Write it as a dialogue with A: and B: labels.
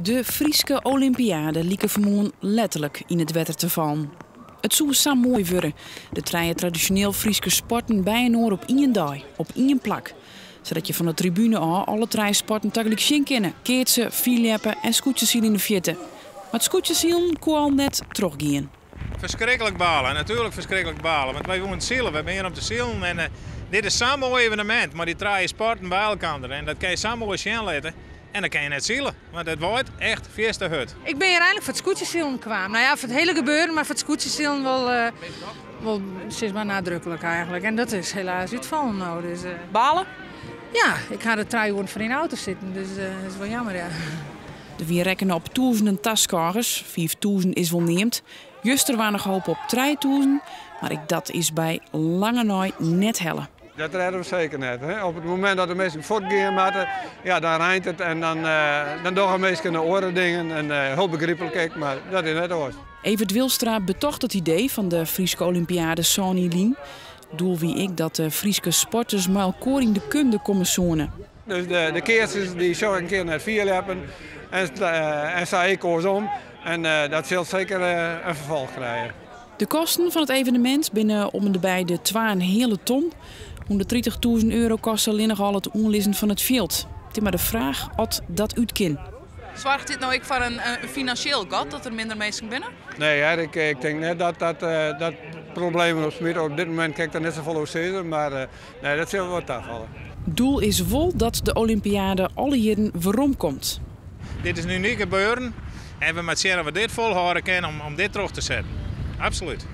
A: De Fryske Olympiade like fermoarn letterlik yn it wetter te fallen. It soe sa moai wurde, de trije tradisjoneel Fryske sporten byinoar op ien dei, op ien plak. Sadat je fan de tribune ôf alle trije sporten tagelyk sjen kinne, keatse, fierljeppe en skûtsjesilen yn de fierte. Mar it skûtsjesilen koe al net trochgean.
B: Ferskriklik bale, natuerlik ferskriklik bale, want wy woene sile, wy binne hjir om te silen en dit is sa'n moai evenemint mei dy trije sporten by elkander en dat kin je sa moai sjen litte en dan kin je net sile, want it waait echt fierste hurd.
C: Ik bin hjir eigenlik foar it skûtsjesilen kwaam. Nou ja, foar it hiele gebeuren, mar foar it skûtsjesilen wol, wol sis mar nadrukkelijk eigenlik. En dat is helaas útfallen no. Dus,
D: Bale?
C: Ja, ik ha der 3 oeren foar yn de auto sitten, dus dat is wol jammer, ja.
A: Der wie rekkene op tûzenen taskôgers, 5000 is wol neamd. Juster waard noch hope op 3000, mar ek dat is by lange nei net helle.
E: Dat rêde we seker net. Hè. Op it momint dat de minsken fuortgean moatte, ja, dan reint it en dan dogge minsken de oare dingen. En hiel begryplik ek, mar dat is net oars.
A: Evert Wilstra betocht it idee fan de Fryske Olympiade sân jier lyn. Doel wie ek dat de Fryske sporters mei elkoar yn de kunde komme soene.
E: Dus de keatsers dy sjoch ik in kear nei it fierljeppen en sa ek oarsom. En dat sil seker in ferfolch krije.
A: De kosten fan it evenemint binne om en de by de twa en heale ton. 130.000 euro koste allinnich al it oanlizzen fan it fjild. It is mar de fraach oft dat út kin.
D: Soarget dit no ek foar in finansjeel gat dat der minder minsken binne?
E: Nee, hear, ik tink net dat dat problemen opsmyt. Op dit momint kin ik der net safolle oer sizze, mar nee, dat sil wol tafalle.
A: Doel is wol dat de Olympiade alle jierren weromkomt.
B: Dit is in unyk gebeuren en we moatte sjen oft we dit folhâlde kinne om dit troch te setten. Absolút.